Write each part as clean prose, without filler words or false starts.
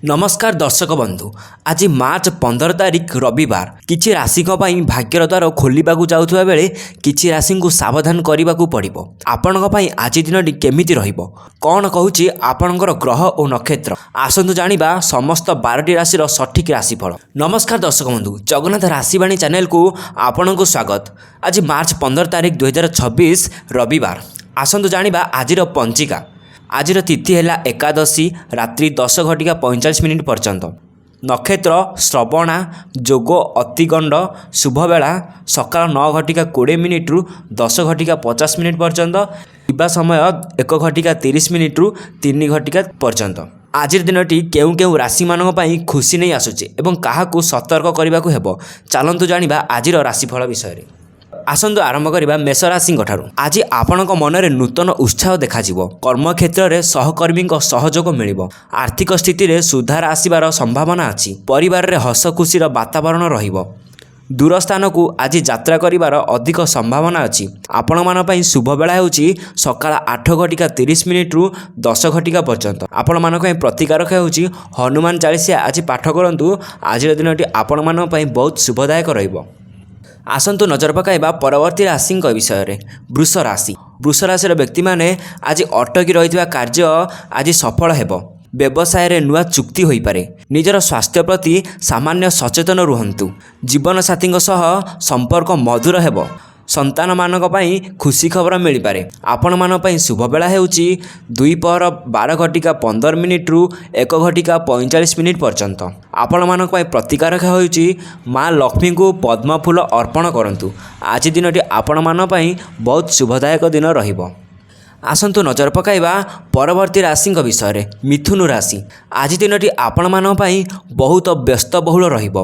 ନମସ୍କାର ଦର୍ଶକ ବନ୍ଧୁ, ଆଜି ମାର୍ଚ୍ଚ 15 ତାରିଖ ରବିବାର। କିଛି ରାଶିଙ୍କ ପାଇଁ ଭାଗ୍ୟର ଦ୍ୱାର ଖୋଲିବାକୁ ଯାଉଥିବା ବେଳେ କିଛି ରାଶିଙ୍କୁ ସାବଧାନ କରିବାକୁ ପଡ଼ିବ। ଆପଣଙ୍କ ପାଇଁ ଆଜି ଦିନଟି କେମିତି ରହିବ, କ'ଣ କହୁଛି ଆପଣଙ୍କର ଗ୍ରହ ଓ ନକ୍ଷତ୍ର, ଆସନ୍ତୁ ଜାଣିବା ସମସ୍ତ 12ଟି ରାଶିର ସଠିକ୍ ରାଶିଫଳ। ନମସ୍କାର ଦର୍ଶକ ବନ୍ଧୁ, ଜଗନ୍ନାଥ ରାଶିବାଣୀ ଚ୍ୟାନେଲକୁ ଆପଣଙ୍କୁ ସ୍ୱାଗତ। ଆଜି ମାର୍ଚ୍ଚ 15 ତାରିଖ 2026 ରବିବାର। ଆସନ୍ତୁ ଜାଣିବା ଆଜିର ପଞ୍ଜିକା। ଆଜିର ତିଥି ହେଲା ଏକାଦଶୀ, ରାତ୍ରି 10 ଘଟିକା 45 ମିନିଟ୍ ପର୍ଯ୍ୟନ୍ତ। ନକ୍ଷତ୍ର ଶ୍ରବଣା, ଯୋଗ ଅତିଗଣ୍ଡ। ଶୁଭବେଳା ସକାଳ 9 ଘଟିକା 20 ମିନିଟ୍ରୁ 10 ଘଟିକା 50 ମିନିଟ୍ ପର୍ଯ୍ୟନ୍ତ। ଦିବା ସମୟ 1 ଘଟିକା 30 ମିନିଟ୍ରୁ 3 ଘଟିକା ପର୍ଯ୍ୟନ୍ତ। ଆଜିର ଦିନଟି କେଉଁ କେଉଁ ରାଶିମାନଙ୍କ ପାଇଁ ଖୁସି ନେଇ ଆସୁଛି ଏବଂ କାହାକୁ ସତର୍କ କରିବାକୁ ହେବ, ଚାଲନ୍ତୁ ଜାଣିବା ଆଜିର ରାଶିଫଳ ବିଷୟରେ। ଆସନ୍ତୁ ଆରମ୍ଭ କରିବା ମେଷ ରାଶିଙ୍କ ଠାରୁ। ଆଜି ଆପଣଙ୍କ ମନରେ ନୂତନ ଉତ୍ସାହ ଦେଖାଯିବ। କର୍ମକ୍ଷେତ୍ରରେ ସହକର୍ମୀଙ୍କ ସହଯୋଗ ମିଳିବ। ଆର୍ଥିକ ସ୍ଥିତିରେ ସୁଧାର ଆସିବାର ସମ୍ଭାବନା ଅଛି। ପରିବାରରେ ହସ ଖୁସିର ବାତାବରଣ ରହିବ। ଦୂର ସ୍ଥାନକୁ ଆଜି ଯାତ୍ରା କରିବାର ଅଧିକ ସମ୍ଭାବନା ଅଛି। ଆପଣମାନଙ୍କ ପାଇଁ ଶୁଭ ବେଳା ହେଉଛି ସକାଳ 8 ଘଟିକା 30 ମିନିଟ୍ରୁ 10 ଘଟିକା ପର୍ଯ୍ୟନ୍ତ। ଆପଣମାନଙ୍କ ପାଇଁ ପ୍ରତିକାରକ ହେଉଛି ହନୁମାନ ଚାଳିଶା ଆଜି ପାଠ କରନ୍ତୁ। ଆଜିର ଦିନଟି ଆପଣମାନଙ୍କ ପାଇଁ ବହୁତ ଶୁଭଦାୟକ ରହିବ। ଆସନ୍ତୁ ନଜର ପକାଇବା ପରବର୍ତ୍ତୀ ରାଶିଙ୍କ ବିଷୟରେ, ବୃଷ ରାଶି। ବୃଷ ରାଶିର ବ୍ୟକ୍ତିମାନେ ଆଜି ଅଟକି ରହିଥିବା କାର୍ଯ୍ୟ ଆଜି ସଫଳ ହେବ। ବ୍ୟବସାୟରେ ନୂଆ ଚୁକ୍ତି ହୋଇପାରେ। ନିଜର ସ୍ୱାସ୍ଥ୍ୟ ପ୍ରତି ସାମାନ୍ୟ ସଚେତନ ରୁହନ୍ତୁ। ଜୀବନସାଥୀଙ୍କ ସହ ସମ୍ପର୍କ ମଧୁର ହେବ। ସନ୍ତାନମାନଙ୍କ ପାଇଁ ଖୁସି ଖବର ମିଳିପାରେ। ଆପଣମାନଙ୍କ ପାଇଁ ଶୁଭ ବେଳା ହେଉଛି ଦ୍ୱିପହର 12 ଘଟିକା 15 ମିନିଟ୍ରୁ 1 ଘଟିକା 45 ମିନିଟ୍ ପର୍ଯ୍ୟନ୍ତ। ଆପଣମାନଙ୍କ ପାଇଁ ପ୍ରତିକାରକ ହେଉଛି ମା ଲକ୍ଷ୍ମୀଙ୍କୁ ପଦ୍ମଫୁଲ ଅର୍ପଣ କରନ୍ତୁ। ଆଜି ଦିନଟି ଆପଣମାନଙ୍କ ପାଇଁ ବହୁତ ଶୁଭଦାୟକ ଦିନ ରହିବ। ଆସନ୍ତୁ ନଜର ପକାଇବା ପରବର୍ତ୍ତୀ ରାଶିଙ୍କ ବିଷୟରେ, ମିଥୁନ ରାଶି। ଆଜି ଦିନଟି ଆପଣମାନଙ୍କ ପାଇଁ ବହୁତ ବ୍ୟସ୍ତବହୁଳ ରହିବ।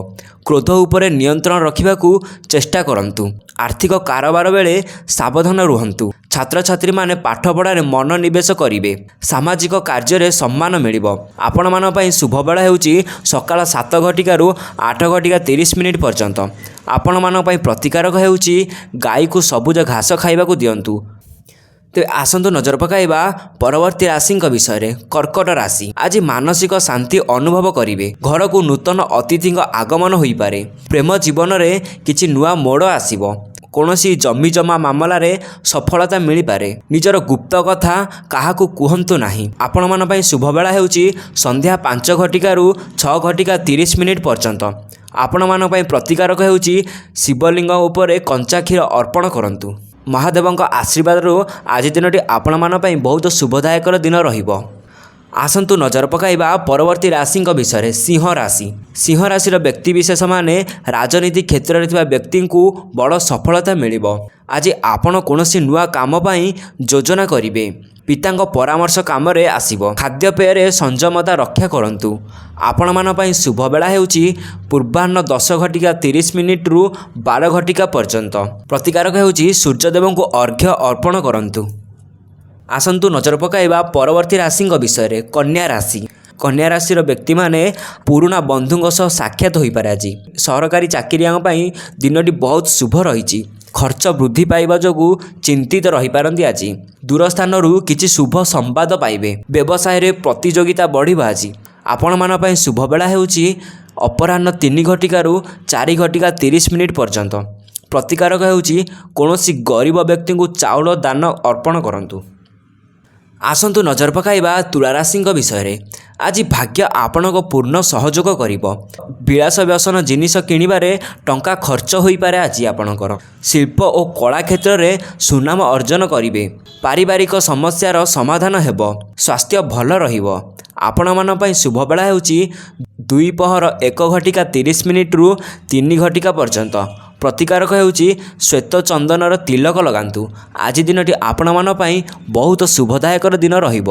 କ୍ରୋଧ ଉପରେ ନିୟନ୍ତ୍ରଣ ରଖିବାକୁ ଚେଷ୍ଟା କରନ୍ତୁ। ଆର୍ଥିକ କାରବାର ବେଳେ ସାବଧାନ ରୁହନ୍ତୁ। ଛାତ୍ରଛାତ୍ରୀମାନେ ପାଠପଢ଼ାରେ ମନୋନିବେଶ କରିବେ। ସାମାଜିକ କାର୍ଯ୍ୟରେ ସମ୍ମାନ ମିଳିବ। ଆପଣମାନଙ୍କ ପାଇଁ ଶୁଭ ବେଳା ହେଉଛି ସକାଳ 7 ଘଟିକାରୁ 8 ଘଟିକା 30 ମିନିଟ୍ ପର୍ଯ୍ୟନ୍ତ। ଆପଣମାନଙ୍କ ପାଇଁ ପ୍ରତିକାରକ ହେଉଛି ଗାଈକୁ ସବୁଜ ଘାସ ଖାଇବାକୁ ଦିଅନ୍ତୁ। ତେବେ ଆସନ୍ତୁ ନଜର ପକାଇବା ପରବର୍ତ୍ତୀ ରାଶିଙ୍କ ବିଷୟରେ, କର୍କଟ ରାଶି। ଆଜି ମାନସିକ ଶାନ୍ତି ଅନୁଭବ କରିବେ। ଘରକୁ ନୂତନ ଅତିଥିଙ୍କ ଆଗମନ ହୋଇପାରେ। ପ୍ରେମ ଜୀବନରେ କିଛି ନୂଆ ମୋଡ଼ ଆସିବ। କୌଣସି ଜମିଜମା ମାମଲାରେ ସଫଳତା ମିଳିପାରେ। ନିଜର ଗୁପ୍ତ କଥା କାହାକୁ କୁହନ୍ତୁ ନାହିଁ। ଆପଣମାନଙ୍କ ପାଇଁ ଶୁଭ ବେଳା ହେଉଛି ସନ୍ଧ୍ୟା 5 ଘଟିକାରୁ 6 ଘଟିକା 30 ମିନିଟ୍ ପର୍ଯ୍ୟନ୍ତ। ଆପଣମାନଙ୍କ ପାଇଁ ପ୍ରତିକାରକ ହେଉଛି ଶିବଲିଙ୍ଗ ଉପରେ କଞ୍ଚା କ୍ଷୀର ଅର୍ପଣ କରନ୍ତୁ। ମହାଦେବଙ୍କ ଆଶୀର୍ବାଦରୁ ଆଜି ଦିନଟି ଆପଣମାନଙ୍କ ପାଇଁ ବହୁତ ଶୁଭଦାୟକର ଦିନ ରହିବ। ଆସନ୍ତୁ ନଜର ପକାଇବା ପରବର୍ତ୍ତୀ ରାଶିଙ୍କ ବିଷୟରେ, ସିଂହ ରାଶି। ସିଂହ ରାଶିର ବ୍ୟକ୍ତିବିଶେଷମାନେ ରାଜନୀତି କ୍ଷେତ୍ରରେ ଥିବା ବ୍ୟକ୍ତିଙ୍କୁ ବଡ଼ ସଫଳତା ମିଳିବ। ଆଜି ଆପଣ କୌଣସି ନୂଆ କାମ ପାଇଁ ଯୋଜନା କରିବେ। ପିତାଙ୍କ ପରାମର୍ଶ କାମରେ ଆସିବ। ଖାଦ୍ୟପେୟରେ ସଂଯମତା ରକ୍ଷା କରନ୍ତୁ। ଆପଣମାନଙ୍କ ପାଇଁ ଶୁଭ ବେଳା ହେଉଛି ପୂର୍ବାହ୍ନ 10 ଘଟିକା 30 ମିନିଟ୍ରୁ 12 ଘଟିକା ପର୍ଯ୍ୟନ୍ତ। ପ୍ରତିକାରକ ହେଉଛି ସୂର୍ଯ୍ୟଦେବଙ୍କୁ ଅର୍ଘ୍ୟ ଅର୍ପଣ କରନ୍ତୁ। ଆସନ୍ତୁ ନଜର ପକାଇବା ପରବର୍ତ୍ତୀ ରାଶିଙ୍କ ବିଷୟରେ, କନ୍ୟା ରାଶି। କନ୍ୟା ରାଶିର ବ୍ୟକ୍ତିମାନେ ପୁରୁଣା ବନ୍ଧୁଙ୍କ ସହ ସାକ୍ଷାତ ହୋଇପାରେ ଆଜି। ସରକାରୀ ଚାକିରିଆଙ୍କ ପାଇଁ ଦିନଟି ବହୁତ ଶୁଭ ରହିଛି। ଖର୍ଚ୍ଚ ବୃଦ୍ଧି ପାଇବା ଯୋଗୁଁ ଚିନ୍ତିତ ରହିପାରନ୍ତି ଆଜି। ଦୂର ସ୍ଥାନରୁ କିଛି ଶୁଭ ସମ୍ବାଦ ପାଇବେ। ବ୍ୟବସାୟରେ ପ୍ରତିଯୋଗିତା ବଢ଼ିବ ଆଜି। ଆପଣମାନଙ୍କ ପାଇଁ ଶୁଭ ବେଳା ହେଉଛି ଅପରାହ୍ନ 3 ଘଟିକାରୁ 4 ଘଟିକା 30 ମିନିଟ୍ ପର୍ଯ୍ୟନ୍ତ। ପ୍ରତିକାରକ ହେଉଛି କୌଣସି ଗରିବ ବ୍ୟକ୍ତିଙ୍କୁ ଚାଉଳ ଦାନ ଅର୍ପଣ କରନ୍ତୁ। ଆସନ୍ତୁ ନଜର ପକାଇବା ତୁଳା ରାଶିଙ୍କ ବିଷୟରେ। ଆଜି ଭାଗ୍ୟ ଆପଣଙ୍କ ପୂର୍ଣ୍ଣ ସହଯୋଗ କରିବ। ବିଳାସ ବ୍ୟସନ ଜିନିଷ କିଣିବାରେ ଟଙ୍କା ଖର୍ଚ୍ଚ ହୋଇପାରେ ଆଜି ଆପଣଙ୍କର। ଶିଳ୍ପ ଓ କଳା କ୍ଷେତ୍ରରେ ସୁନାମ ଅର୍ଜନ କରିବେ। ପାରିବାରିକ ସମସ୍ୟାର ସମାଧାନ ହେବ। ସ୍ୱାସ୍ଥ୍ୟ ଭଲ ରହିବ। ଆପଣମାନଙ୍କ ପାଇଁ ଶୁଭ ବେଳା ହେଉଛି ଦ୍ୱିପହର 1 ଘଟିକା 30 ମିନିଟ୍ରୁ 3 ଘଟିକା ପର୍ଯ୍ୟନ୍ତ। ପ୍ରତିକାରକ ହେଉଛି ଶ୍ୱେତ ଚନ୍ଦନର ତିଲକ ଲଗାନ୍ତୁ। ଆଜି ଦିନଟି ଆପଣମାନଙ୍କ ପାଇଁ ବହୁତ ଶୁଭଦାୟକର ଦିନ ରହିବ।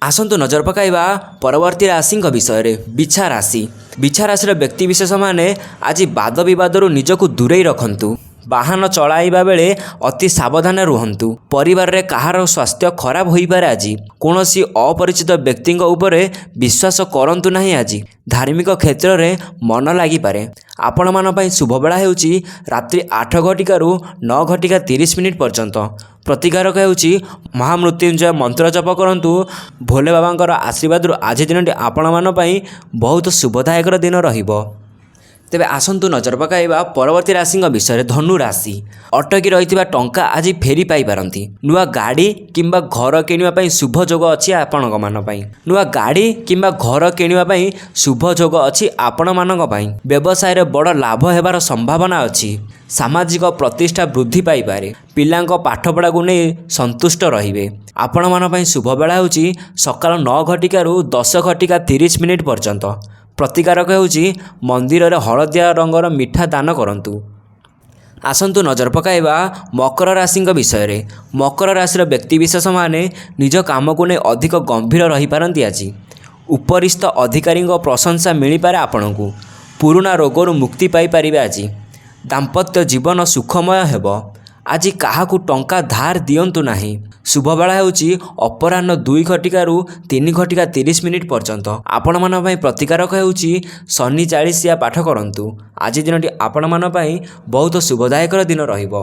ଆସନ୍ତୁ ନଜର ପକାଇବା ପରବର୍ତ୍ତୀ ରାଶିଙ୍କ ବିଷୟରେ, ବିଛା ରାଶି। ବିଛା ରାଶିର ବ୍ୟକ୍ତିବିଶେଷମାନେ ଆଜି ବାଦ ବିବାଦରୁ ନିଜକୁ ଦୂରେଇ ରଖନ୍ତୁ। ବାହନ ଚଳାଇବା ବେଳେ ଅତି ସାବଧାନ ରୁହନ୍ତୁ। ପରିବାରରେ କାହାର ସ୍ୱାସ୍ଥ୍ୟ ଖରାପ ହୋଇପାରେ ଆଜି। କୌଣସି ଅପରିଚିତ ବ୍ୟକ୍ତିଙ୍କ ଉପରେ ବିଶ୍ୱାସ କରନ୍ତୁ ନାହିଁ ଆଜି। ଧାର୍ମିକ କ୍ଷେତ୍ରରେ ମନ ଲାଗିପାରେ। ଆପଣମାନଙ୍କ ପାଇଁ ଶୁଭବେଳା ହେଉଛି ରାତ୍ରି 8 ଘଟିକାରୁ 9 ଘଟିକା 30 ମିନିଟ୍ ପର୍ଯ୍ୟନ୍ତ। ପ୍ରତିକାରକ ହେଉଛି ମହାମୃତ୍ୟୁଞ୍ଜୟ ମନ୍ତ୍ର ଜପ କରନ୍ତୁ। ଭୋଲେ ବାବାଙ୍କର ଆଶୀର୍ବାଦରୁ ଆଜି ଦିନଟି ଆପଣମାନଙ୍କ ପାଇଁ ବହୁତ ଶୁଭଦାୟକର ଦିନ ରହିବ। ତେବେ ଆସନ୍ତୁ ନଜର ପକାଇବା ପରବର୍ତ୍ତୀ ରାଶିଙ୍କ ବିଷୟରେ, ଧନୁ ରାଶି। ଅଟକି ରହିଥିବା ଟଙ୍କା ଆଜି ଫେରି ପାଇପାରନ୍ତି। ନୂଆ ଗାଡ଼ି କିମ୍ବା ଘର କିଣିବା ପାଇଁ ଶୁଭ ଯୋଗ ଅଛି ଆପଣଙ୍କ ମାନଙ୍କ ପାଇଁ। ନୂଆ ଗାଡ଼ି କିମ୍ବା ଘର କିଣିବା ପାଇଁ ଶୁଭ ଯୋଗ ଅଛି ଆପଣମାନଙ୍କ ପାଇଁ। ବ୍ୟବସାୟରେ ବଡ଼ ଲାଭ ହେବାର ସମ୍ଭାବନା ଅଛି। ସାମାଜିକ ପ୍ରତିଷ୍ଠା ବୃଦ୍ଧି ପାଇପାରେ। ପିଲାଙ୍କ ପାଠପଢ଼ାକୁ ନେଇ ସନ୍ତୁଷ୍ଟ ରହିବେ। ଆପଣମାନଙ୍କ ପାଇଁ ଶୁଭ ବେଳା ହେଉଛି ସକାଳ 9 ଘଟିକାରୁ 10 ଘଟିକା 30 ମିନିଟ୍ ପର୍ଯ୍ୟନ୍ତ। ପ୍ରତିକାରକ ହେଉଛି ମନ୍ଦିରରେ ହଳଦିଆ ରଙ୍ଗର ମିଠା ଦାନ କରନ୍ତୁ। ଆସନ୍ତୁ ନଜର ପକାଇବା ମକର ରାଶିଙ୍କ ବିଷୟରେ। ମକର ରାଶିର ବ୍ୟକ୍ତିବିଶେଷମାନେ ନିଜ କାମକୁ ନେଇ ଅଧିକ ଗମ୍ଭୀର ରହିପାରନ୍ତି ଆଜି। ଉପରିସ୍ଥ ଅଧିକାରୀଙ୍କ ପ୍ରଶଂସା ମିଳିପାରେ ଆପଣଙ୍କୁ। ପୁରୁଣା ରୋଗରୁ ମୁକ୍ତି ପାଇପାରିବେ ଆଜି। ଦାମ୍ପତ୍ୟ ଜୀବନ ସୁଖମୟ ହେବ। ଆଜି କାହାକୁ ଟଙ୍କା ଧାର ଦିଅନ୍ତୁ ନାହିଁ। ଶୁଭବେଳା ହେଉଛି ଅପରାହ୍ନ 2 ଘଟିକାରୁ 3 ଘଟିକା 30 ମିନିଟ୍ ପର୍ଯ୍ୟନ୍ତ। ଆପଣମାନଙ୍କ ପାଇଁ ପ୍ରତିକାରକ ହେଉଛି ଶନି ଚାଳିଶିଆ ପାଠ କରନ୍ତୁ। ଆଜି ଦିନଟି ଆପଣମାନଙ୍କ ପାଇଁ ବହୁତ ଶୁଭଦାୟକର ଦିନ ରହିବ।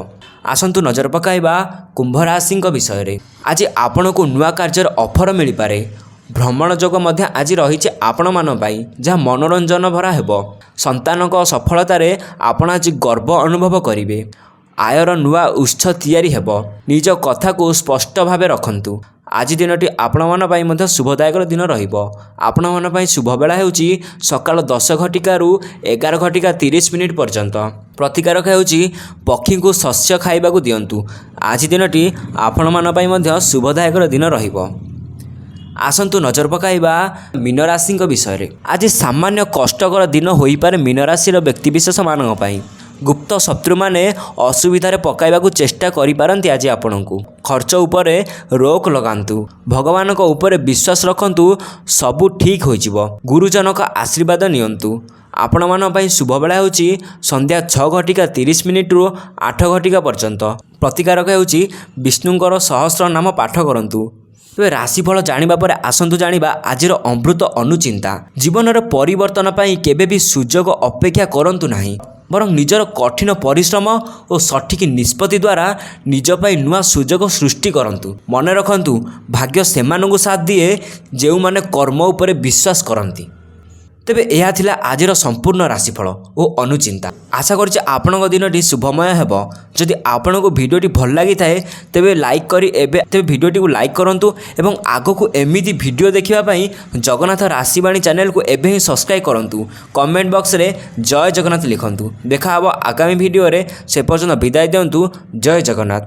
ଆସନ୍ତୁ ନଜର ପକାଇବା କୁମ୍ଭ ରାଶିଙ୍କ ବିଷୟରେ। ଆଜି ଆପଣଙ୍କୁ ନୂଆ କାର୍ଯ୍ୟର ଅଫର ମିଳିପାରେ। ଭ୍ରମଣ ଯୋଗ ମଧ୍ୟ ଆଜି ରହିଛି ଆପଣମାନଙ୍କ ପାଇଁ, ଯାହା ମନୋରଞ୍ଜନ ଭରା ହେବ। ସନ୍ତାନଙ୍କ ସଫଳତାରେ ଆପଣ ଆଜି ଗର୍ବ ଅନୁଭବ କରିବେ। ଆୟର ନୂଆ ଉତ୍ସ ତିଆରି ହେବ। ନିଜ କଥାକୁ ସ୍ପଷ୍ଟ ଭାବେ ରଖନ୍ତୁ। ଆଜି ଦିନଟି ଆପଣମାନଙ୍କ ପାଇଁ ମଧ୍ୟ ଶୁଭଦାୟକର ଦିନ ରହିବ। ଆପଣମାନଙ୍କ ପାଇଁ ଶୁଭ ବେଳା ହେଉଛି ସକାଳ 10 ଘଟିକାରୁ 11 ଘଟିକା 30 ମିନିଟ୍ ପର୍ଯ୍ୟନ୍ତ। ପ୍ରତିକାରକ ହେଉଛି ପକ୍ଷୀଙ୍କୁ ଶସ୍ୟ ଖାଇବାକୁ ଦିଅନ୍ତୁ। ଆଜି ଦିନଟି ଆପଣମାନଙ୍କ ପାଇଁ ମଧ୍ୟ ଶୁଭଦାୟକର ଦିନ ରହିବ। ଆସନ୍ତୁ ନଜର ପକାଇବା ମୀନରାଶିଙ୍କ ବିଷୟରେ। ଆଜି ସାମାନ୍ୟ କଷ୍ଟକର ଦିନ ହୋଇପାରେ ମୀନରାଶିର ବ୍ୟକ୍ତିବିଶେଷମାନଙ୍କ ପାଇଁ। ଗୁପ୍ତ ଶତ୍ରୁମାନେ ଅସୁବିଧାରେ ପକାଇବାକୁ ଚେଷ୍ଟା କରିପାରନ୍ତି ଆଜି ଆପଣଙ୍କୁ। ଖର୍ଚ୍ଚ ଉପରେ ରୋକ ଲଗାନ୍ତୁ। ଭଗବାନଙ୍କ ଉପରେ ବିଶ୍ୱାସ ରଖନ୍ତୁ, ସବୁ ଠିକ୍ ହୋଇଯିବ। ଗୁରୁଜନଙ୍କ ଆଶୀର୍ବାଦ ନିଅନ୍ତୁ। ଆପଣମାନଙ୍କ ପାଇଁ ଶୁଭବେଳା ହେଉଛି ସନ୍ଧ୍ୟା 6 ଘଟିକା 30 ମିନିଟ୍ରୁ 8 ଘଟିକା ପର୍ଯ୍ୟନ୍ତ। ପ୍ରତିକାରକ ହେଉଛି ବିଷ୍ଣୁଙ୍କର ସହସ୍ର ନାମ ପାଠ କରନ୍ତୁ। ତେବେ ରାଶିଫଳ ଜାଣିବା ପରେ ଆସନ୍ତୁ ଜାଣିବା ଆଜିର ଅମୃତ ଅନୁଚିନ୍ତା। ଜୀବନରେ ପରିବର୍ତ୍ତନ ପାଇଁ କେବେ ବି ସୁଯୋଗ ଅପେକ୍ଷା କରନ୍ତୁ ନାହିଁ, ବରଂ ନିଜର କଠିନ ପରିଶ୍ରମ ଓ ସଠିକ୍ ନିଷ୍ପତ୍ତି ଦ୍ୱାରା ନିଜ ପାଇଁ ନୂଆ ସୁଯୋଗ ସୃଷ୍ଟି କରନ୍ତୁ। ମନେ ରଖନ୍ତୁ, ଭାଗ୍ୟ ସେମାନଙ୍କୁ ସାଥ ଦିଏ ଯେଉଁମାନେ କର୍ମ ଉପରେ ବିଶ୍ୱାସ କରନ୍ତି। ତେବେ ଏହା ଥିଲା ଆଜିର ସମ୍ପୂର୍ଣ୍ଣ ରାଶିଫଳ ଓ ଅନୁଚିନ୍ତା। ଆଶା କରୁଛି ଆପଣଙ୍କ ଦିନଟି ଶୁଭମୟ ହେବ। ଯଦି ଆପଣଙ୍କୁ ଭିଡ଼ିଓଟି ଭଲ ଲାଗିଥାଏ, ତେବେ ଲାଇକ୍ କରି ଏବେ ତେବେ ଭିଡ଼ିଓଟିକୁ ଲାଇକ୍ କରନ୍ତୁ ଏବଂ ଆଗକୁ ଏମିତି ଭିଡ଼ିଓ ଦେଖିବା ପାଇଁ ଜଗନ୍ନାଥ ରାଶିବାଣୀ ଚ୍ୟାନେଲକୁ ଏବେ ହିଁ ସବସ୍କ୍ରାଇବ୍ କରନ୍ତୁ। କମେଣ୍ଟ ବକ୍ସରେ ଜୟ ଜଗନ୍ନାଥ ଲେଖନ୍ତୁ। ଦେଖା ହେବ ଆଗାମୀ ଭିଡ଼ିଓରେ, ସେ ପର୍ଯ୍ୟନ୍ତ ବିଦାୟ ଦିଅନ୍ତୁ। ଜୟ ଜଗନ୍ନାଥ।